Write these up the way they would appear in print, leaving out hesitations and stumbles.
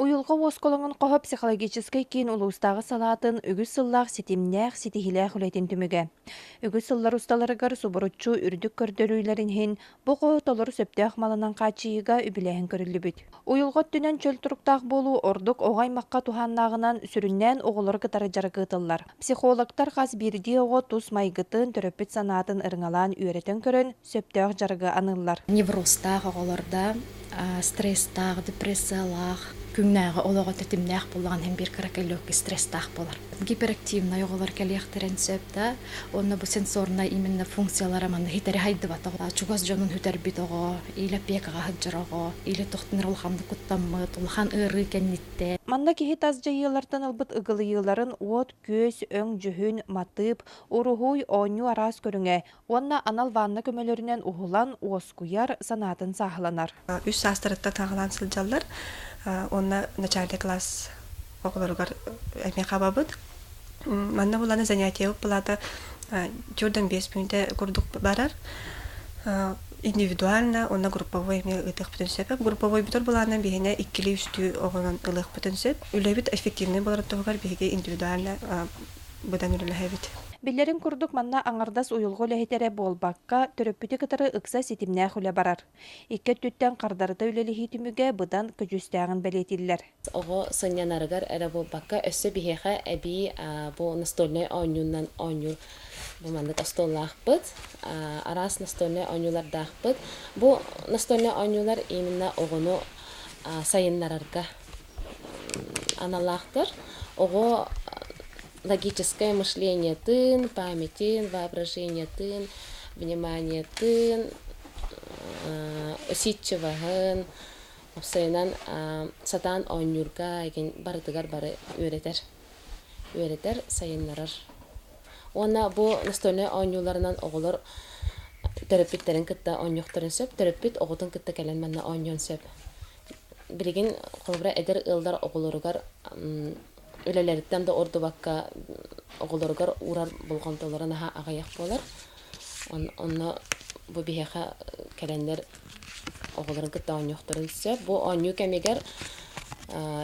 Уйулҕа уоскулаҥын хоһо психологическай киин улуустааҕы салаатын үгүс сыллаах ситимнээх, ситиһиилээх үлэтин түмүгэ. Үгүс сыллар усталарыгар субуруччу үрдүк көрдөрүүлэрин иһин бу хоһу толору сөптөөх малынан хааччыйыыга үбүлээһин көрүллүбүт. Уйулҕа өттүнэн чөл туруктаах буолуу ордук оҕо аймахха туһааннааҕынан сүрүннээн оҕолору кытары дьарык ыытыллар. Психологтар хас биирдии оҕо тус майгытын, төрөппүт санаатын ырыҥалаан үөрэтэн көрөн, сөптөөх дьарыгы аныыллар. Неврозтаах оҕолордо стресстаах, депрессиялаах, күҥнээҕи олоҕо тэтимнээх буоллаҕына иһин биир кыракый легкий стресстаах буолар. Гиперактивнай оҕолор кэлиэхтэрин сөп да, уонна бу сенсорнай именно функциялара манна хитэри хайдыбат оҕо, чугас дьонун сүтэрбит оҕо, или опекаҕа сылдьар оҕо, или тохтунар улаханнык куттаммыт, улахан ыарыы кэнниттэн. Манна киһи тас дьайыылартан ылбыт ыгылыйыыларын уот-күөс, өҥ-дьүһүн, матыып, уруһуй, оонньуу араас көрүҥэ, уонна анал ванна көмөлөрүнэн уһулан, уоскуйар, санаатын сааһыланар. Үс саастарыттан саҕалаан сылдьаллар. Уонна начальный класс оҕолоругар эмиэ хабабыт. Манна буланы занятие плата төрдөн 5 мүнүүтэ курдук барар. Индивидуально уонна групповой эмиэ ыытыахпытын сөп. Групповой бүтэр былаанынан биһиэнэ иккилии-үстүү оҕонон ылыахпытын сөп. Үлэбит эффективный буоларын туһугар биһиги индивидуально быдан үлэлэһэбит. Биллэрин курдук, манна аҥардас уйулҕа үлэһитэ эрэ буолбакка, төрөппүтү кытары ыкса ситимнээх үлэ барар. Икки өттүттэн хардарыта үлэлэһии түмүгэ быдан көдьүүстээҕин бэлиэтииллэр. Оҕо сынньанарыгар эрэ буолбакка, өссө биһиэхэ эбии бу настольнай оонньуунан оонньуур бу маннык остуоллаахпыт, араас настольнай оонньуулардаахпыт. Бу настольнай оонньуулар именно оҕону сайыннарарга аналлаахтар. Оҕо логическое мышлениетын, памятин, воображениетын, вниманиетын, усидчивоһын, уопсайынан сатаан оонньуурга игин барытыгар бары үөрэтэр, үөрэтэр, сайыннарар. Уонна бу настольнай оонньууларынан оҕолор төрөппүттэрин кытта оонньуохтарын сөп, төрөппүт оҕотун кытта кэлэн манна оонньуон сөп. Билигин холобура эдэр ыаллар оҕолоругар үлэлэриттэн да ордубакка оҕолоругар уурар болҕомтолоро наһаа аҕыйах буолар. Онно бу биһиэхэ кэлэннэр оҕолорун кытта оонньуохтарын сөп. Бу оонньуу кэмигэр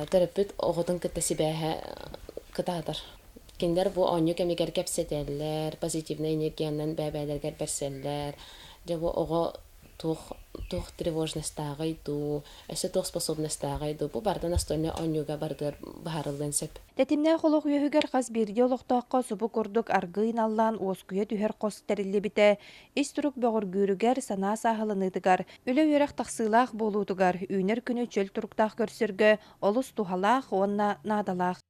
төрөппүт оҕотун кытта сибээһэ кытаатар. Кинилэр бу оонньуу кэмигэр кэпсэтэллэр, позитивнай энергиянан бэйэ-бэйэлэригэр бэрсэллэр. Дьэ бу оҕо туох туох тревожностааҕый дуу, өссө туох способностааҕый дуу, бу барыта настольнай оонньууга барытыгар быһаарыллыан сөп. Тэтимнээх олох үөһүгэр хас биирдии олохтооххо субу курдук аргыый наллаан уоскуйа түһэр хос тэриллибитэ, ис турук бөҕөргүүрүгэр, санаа сааһыланыытыгар, үлэ-үөрэх тахсыылаах буолуутугар, үүнэр күнү чөл туруктаах көрсөргө олус туһалаах уонна наадалаах.